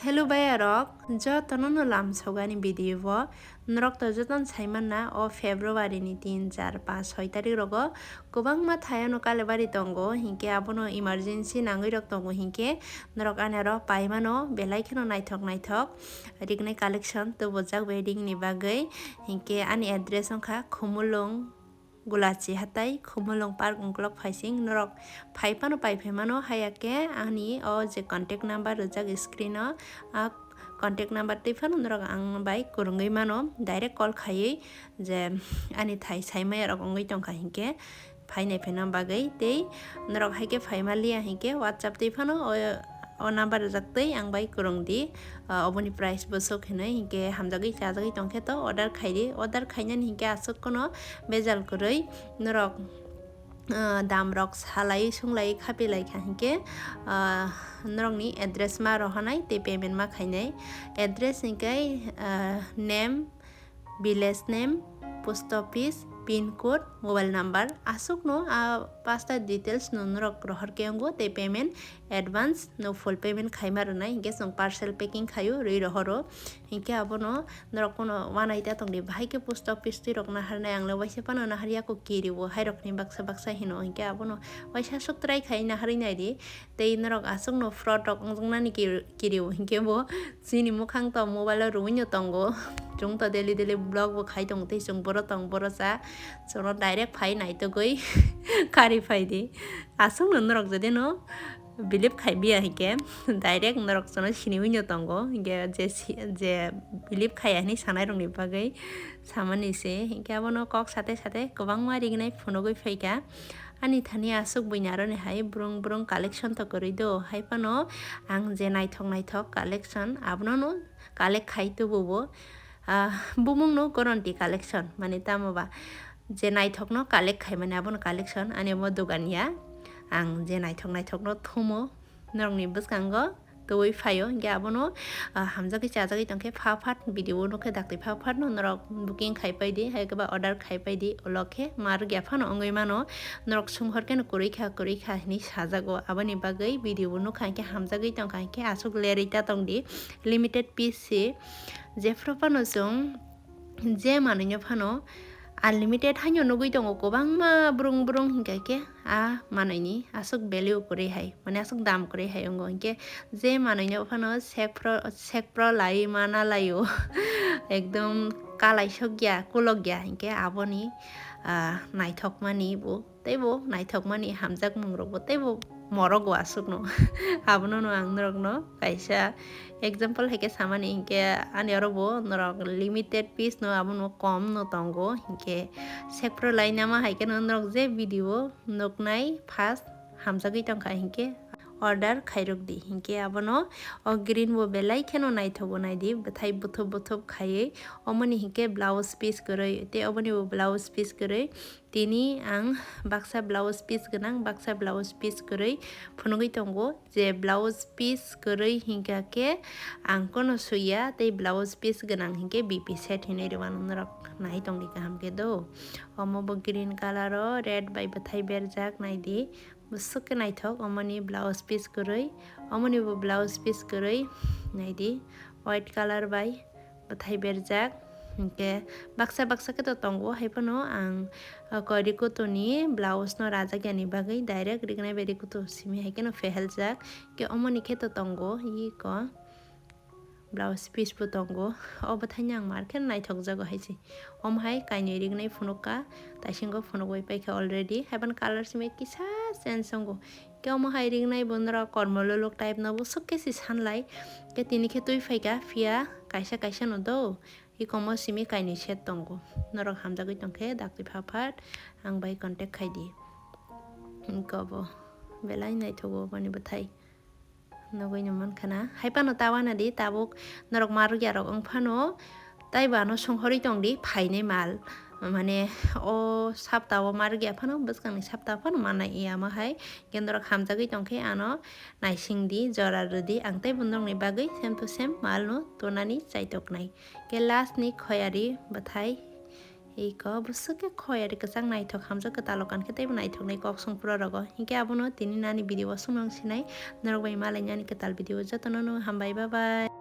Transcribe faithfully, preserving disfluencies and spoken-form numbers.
Hello bhaiya rok, jotono no lamsogani video o. Norok to jotono saimanna o February ni tin, char, panch, soi tarik rogo kwbangma thayano kalebari tongo, hinkhe abono emergency nangwi rok tongo hinkhe norok ani aro paimano belai kheno naithok naithok rignai collection tubujak wedding ni bagwi. Hinkhe ani address wngkha Khumulwng, Gulachi hatai, Khumulwng park ungkulok phaising norok phai phano pai phai mano, haya khe ani o je contact number rijak screen o, a contact number twi phano norok ang bai kwrwngwi mano, direct call khaiwi je ani thai sai maya rok wngwi tongkha hinkhe phai nai phai na bagwi. Tei norok hai khe phai ma liya hinkhe WhatsApp twi phano o o number rijak twi ang bai kwrwng di, ah, oboni price bo sok hinwi hinkhe hamjagwi chajagwi tongkhe to order khaidi, order khainani hinkhe aswk kono bejal kwrwi norok, ah, dam rok salai sunglai khapi lai kha hinkhe, ah, norokni address ma rohanai tei payment ma khainai. Address hinkhe, ah, name, village name, post office, pin code, mobile number, aswkno a pasta details no norok rohor khe wngo tei payment advance no full payment khaima rwnai hinkhe chwng parcel packing khaio rwi rohoro. Hinkhe abono norok kono uanaita tongdi, bahai khe post office twi rok naharnai, ang le waisa phano naharya kho kirio, hai rokni baksa baksa hino hinkhe abono waisa swk try khai naharwi naidi. Tei norok aswkno fraud rok wngjaknani kir-, kirio hinkhe bo chini mukhang to mobile o rwino tongo. Chwng to daily daily vlog bo khai tongo tei chwng boro tong boro cha. Chwngno direct phai naitugwi kari phai di. Aswkno norok jodi no believe khai biya hinkhe direct norok chwngno siniwino tongo. Hinkhe je si-, je believe khaiya hinwi sanai rokni bagwi samani se. Hinkhe abono kok sate sate kwbangma rignai phunugwi phaikha. Ani thani aswk buini aroni hai brung brung collection to kwrwi do, hai phano ang je naithok naithok collection abono no collect khai tubuo. Ah, bumung no goronti collection, mane tamo ba je naithok no collect khai mani abono collection ani omo dogan ya. Ang je naithok naithok no thumo norokni bwskango twi phaio, hinkhe abono, ah, hamjagwi chajagwi tongkhe pha phat video o nukhe, dakti pha phat no norok booking khai pai di, hai khe ba order khai pai di, ulo khe ma rwgya phano wngwi mano, norok sung hor khe no kwrwi kha, kwrwi kha hinwi sajago, aboni bagwi video o nukha hinkhe hamjagwi tongkha hinkhe aswk lerwi ta tong di, limited piece se, jephru phano chwng je manwino phano unlimited haino nugwi tongo, kwbangma brung brung hinkha khe a manwini aswk value kwrwi hai, mane aswk dam kwrwi hai wngo, hinkhe je manwino phano sekphro sekphro lai mana laio, ekdom kalaisok ya, kulok ya, hinkhe aboni, ah, naithokmani bo. Teibo naithokmani hamjakmungrokbo teibo morogo aswkno. Abono no ang norokno kaisa example hai khe samani hinkhe ani orobo norok limited piece no abono kom no tongo hinkhe sekphro lainama hai kheno norok je video nuknai first hamjagwi tongkha hinkhe order khairok di hinkhe abono o green bo belai kheno naithogo naidi bwthai bwthop bwthop khaiwi omoni hinkhe blouse piece kwrwi tei oboni bo blouse piece kwrwi. Tini ang baksa blouse piece gwnang, baksa blouse piece kwrwi phunugwi tongo, je blouse piece kwrwi hinkha khe ang kono suiya, tei blouse piece gwnang hinkhe B P set hinwi rwmano norok nai tongdi kaham khe do. Omo bo green colour o red bai bwthai berjak, naidi bwswk khe naithok, omoni blouse piece kwrwi, omoni bo blouse piece kwrwi, naidi white colour bai bwthai berjak. Hinkhe baksa baksa khe to tongo, hai phano ang, ah, koi rikutu ni blouse no rajak yani bagwi direct rignai bai rikutu simi hai kheno pheheljak. Khe omoni khe to tongo iko blouse piece bo tongo. O bwthai ni ang mar khe naithok jago hai se. Omo hai kainwi rignai phunuk kha, taisingo phunuk bai paikha already. Hai phano colour simi kisa change wngo. Khe omo hai ringnai bo norok kormo luluk type no bwswk khe se sanlai. Khe tini khe twi phaikha phiya kaisa kaisa no do. Ikomo simi kainwi set tongo. Norok hamjagwi tongkhe dakti pha phat ang bai contact khai di. Iko bo belai naithogo boni bwthai. Nugwi no mankha na. Hai phano ta wana di tabuk norok ma rwgya rok wng phano. Taibo ano songhorwi tongdi phainai mal, mane o sapta o ma rwgya phano bwskangni sapta phano manai ya, amo hai khe norok hamjagwi tongkhe ano naisingdi, jora rwdi, ang teibo norokni bagwi same to same malno tonani chaitoknai. Khe last ni khoyari bwthai Iko bwswk khe khoi ari kwchang naithok hamjak kwtal o kankhe teibo naithoknai kok songphuru rogo. Hinkhe abono tini nani video o swngnang sinai. Norok bai malai nani kwtal video jotono no hambai, bye bye.